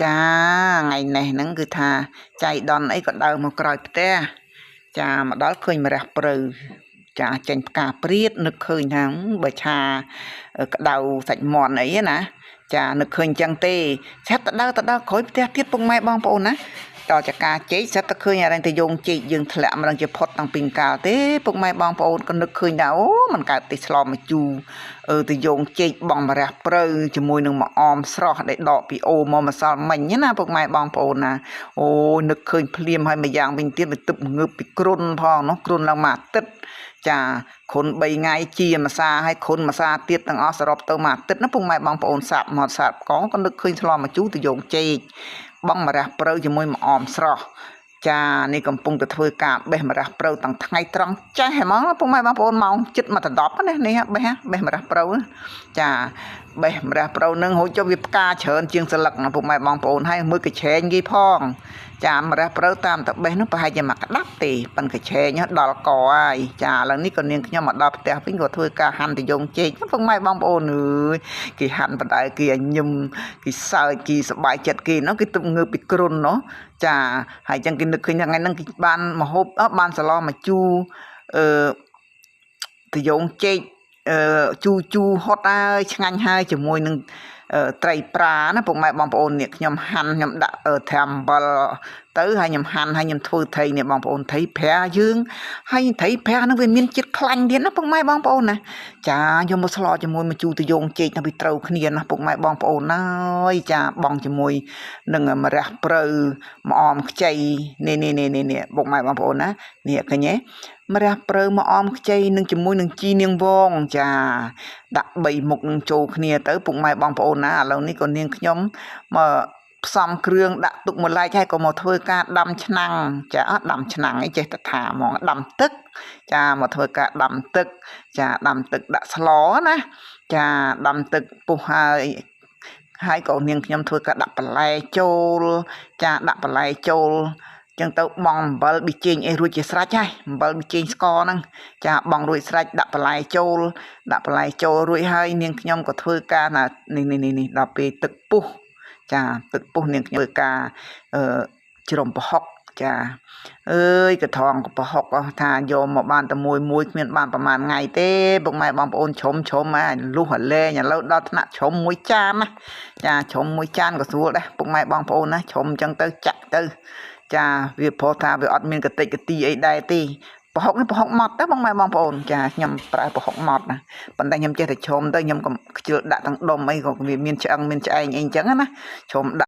ចាថ្ងៃនេះហ្នឹងគឺថាចៃដន្យអីក៏ដើរមកក្រោយផ្ទះចាមកដល់ឃើញម្រះព្រៅចាចេញផ្កាព្រាតនឹកឃើញថាបើឆាក្តៅសាច់មាន់អីណាចានឹកឃើញចឹងទេឆាប់ទៅដើរទៅដល់ក្រោយផ្ទះទៀតពុកម៉ែបងប្អូនណាតចកាចេកសិតតែឃើញអារ៉ែងទៅយងចេកយើងធ្លាក់មិនដឹងជាផុតតាំងពីកាលទេពុកម៉ែបងប្អូនក៏នឹកឃើញថាអូมันកើតទេសស្លមកជូរទៅយងចេកបងម្រះព្រៅជាមួយនឹងម្អមស្រស់ដែលដកពីអូមកម្សិលមិញណាពុកម៉ែបងប្អូនណាអូនឹកឃើញភ្លាមហើយមួយយ៉ាងវិញទៀតវាទឹកងើបពីគ្រុនផងនោះគ្រុនឡើងមួយអាទិត្យចាគ្រុន3ថ្ងៃជាម្សាហើយគ្រុនម្សាទៀតទាំងអស់សរុបទៅមួយអាទិត្យណាពុកម៉ែបងប្អូនសាប់មកសាប់កងក៏នឹកឃើញស្លមកជូរទៅយងចេកបងម្រះព្រៅជាមួយម្អមស្រស់ចានេះកំពុងតែធ្វើការបេះម្រះព្រៅទាំងថ្ងៃត្រង់ចេះហ្មងពុកម៉ែបងប្អូនម៉ោងជិតមកដល់10ណានេះបេះបេះម្រះព្រៅចាបេះម្រះព្រៅនឹងហូចចុះវាផ្កាច្រើនជាងស្លឹកណាពុកម៉ែបងប្អូនហើយមើលកញ្ឆែងគេផងចាម្រះព្រៅតាមតបេះនោះប្រហែលជាមួយក្តាប់ទេប៉ិនកញ្ឆែងដល់កហើយចាឥឡូវនេះក៏នាងខ្ញុំមកដល់ផ្ទះវិញក៏ធ្វើការហាន់តយងចេកពុកម៉ែបងប្អូនអើយគេហាន់បដៅគេឲ្យញឹមគេសើចគេសប្បាយចិត្តគេនោះគេទើបងើបពីគ្រុននោះចាហើយចឹងគេនឹកឃើញថ្ងៃហ្នឹងគេបានមហូបបានសឡមកជូរអឺតយងចេកជូរជូរហត់ហើយឆ្ងាញ់ហើយជាមួយនឹងត្រីប្រាណាពុកម៉ែបងប្អូននេះខ្ញុំហាន់ខ្ញុំដាក់ត្រាំអំបិលទៅហើយខ្ញុំហាន់ហើយខ្ញុំធ្វើត្រីនេះបងប្អូនត្រីប្រាយើងហើយត្រីប្រាហ្នឹងវាមានជាតិខ្លាញ់ទៀតណាពុកម៉ែបងប្អូនណាចាយកមកស្លជាមួយមកជូរតយងចេកទៅវាត្រូវគ្នាណាពុកម៉ែបងប្អូនណាយចាបងជាមួយនឹងម្រះព្រៅម្អមខ្ចីនេះនេះនេះនេះពុកម៉ែបងប្អូនណានេះឃើញទេម្រះព្រៅមកអមខ្ចីនឹងជាមួយនឹងជីនាងវងចាដាក់3មុខនឹងចូលគ្នាទៅពុកម៉ែបងប្អូនណាឥឡូវនេះក៏នាងខ្ញុំមកផ្សំគ្រឿងដាក់ទុកមួយឡែកហើយក៏មកធ្វើការដាំឆ្នាំងចាអត់ដាំឆ្នាំងអីចេះតែថាហ្មងដាំទឹកចាមកធ្វើការដាំទឹកចាដាំទឹកដាក់ស្លណាចាដាំទឹកពុះហើយហើយក៏នាងខ្ញុំធ្វើការដាក់បន្លែចូលចាដាក់បន្លែចូលចឹងទៅបងអំបិលប៊ីចេងអីរួចជាស្រេចហើយអំបិលប៊ីចេងស្ករហ្នឹងចាបងរួចស្រេចដាក់បន្លែចូលដាក់បន្លែចូលរួចហើយនាងខ្ញុំក៏ធ្វើការណានេះនេះនេះដល់ពេលទឹកពុះចាទឹកពុះនាងខ្ញុំធ្វើការជ្រុំប្រហុកចាអើយកថងប្រហុកថាយកមកបានតែមួយមួយគ្មានបានប្រហែលថ្ងៃទេពុកម៉ែបងប្អូនជ្រុំជ្រុំអាលុះអាលែងឥឡូវដល់ថ្នាក់ជ្រុំមួយចានណាចាជ្រុំមួយចានក៏ស្រួលដែរពុកម៉ែបងប្អូនណាជ្រុំចឹងទៅចាក់ទៅចាវាព្រោះថាវាអត់មានកតិចកទីអីដែរទេប្រហុកនេះប្រហុកម៉ត់ទៅបងម៉ែបងប្អូនចាខ្ញុំប្រើប្រហុកម៉ត់ណាប៉ុន្តែខ្ញុំចេះតែជ្រុំទៅខ្ញុំក៏ខ្ជិលដាក់ទាំងដុំអីក៏វាមានឆ្អឹងមានឆ្អែងអីអញ្ចឹងណាជ្រុំដាក់